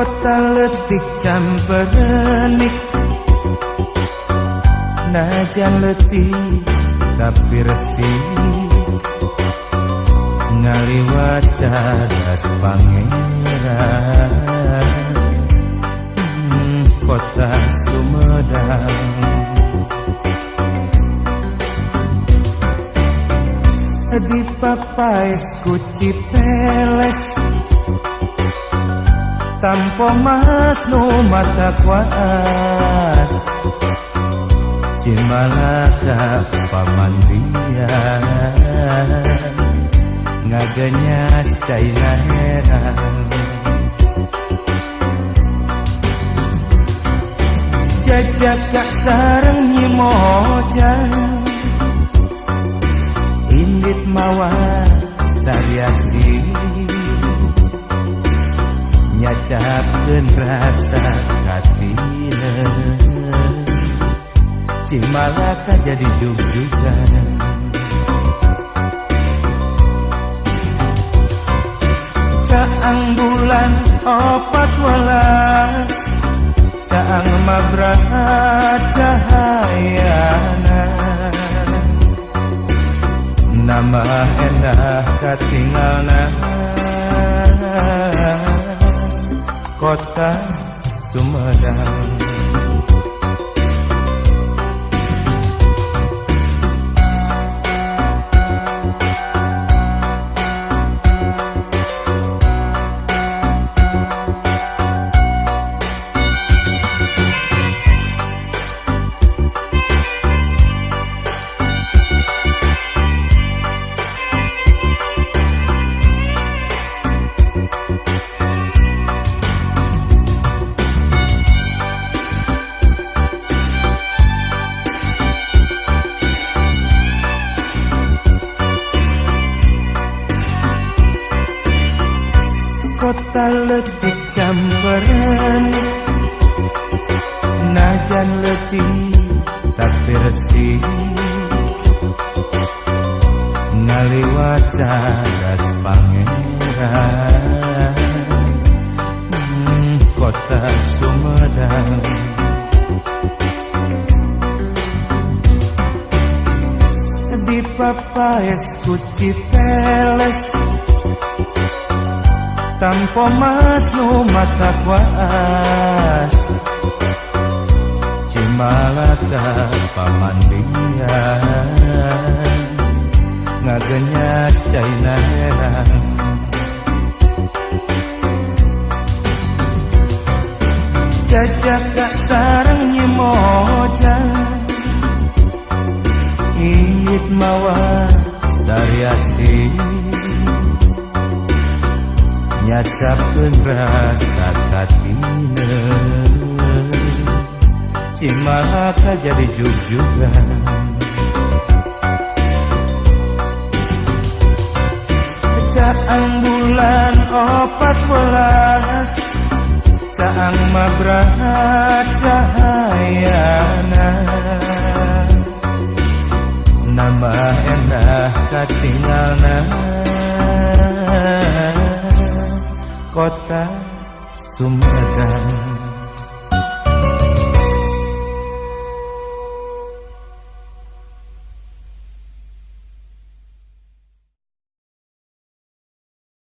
Kota letik camperenik, najan letik tapi resik, ngaliwat cadas pangeran. Kota Sumedang. Di papais ku Cipeles, tampo mas nu mata kuas, Cimalaka pamandian, ngagenyas caina herang. Jajaka sareng Nyi Moja, indit mawa sariasi, nyacapkeun rasa katina, Cimalaka jadi jugjugan. Caang bulan 14, caang mabraha cahayana, nama endah katingalna, Kota Sumedang. Kota letik camperenik, najan letik tapi resik, ngaliwat cadas pangeran. Kota Sumedang. Di papais ku Cipeles, tampo mas nu mata kuas, Cimalaka pamandian, ngagenyas caina herang. Jajaka sareng Nyi Moja, indit mawa sariasi, nyacapkeun rasa katina, Cimalaka jadi jugjugan. Caang bulan 14, caang mabraha cahayana, nama endah katingalna, Kota Sumedang.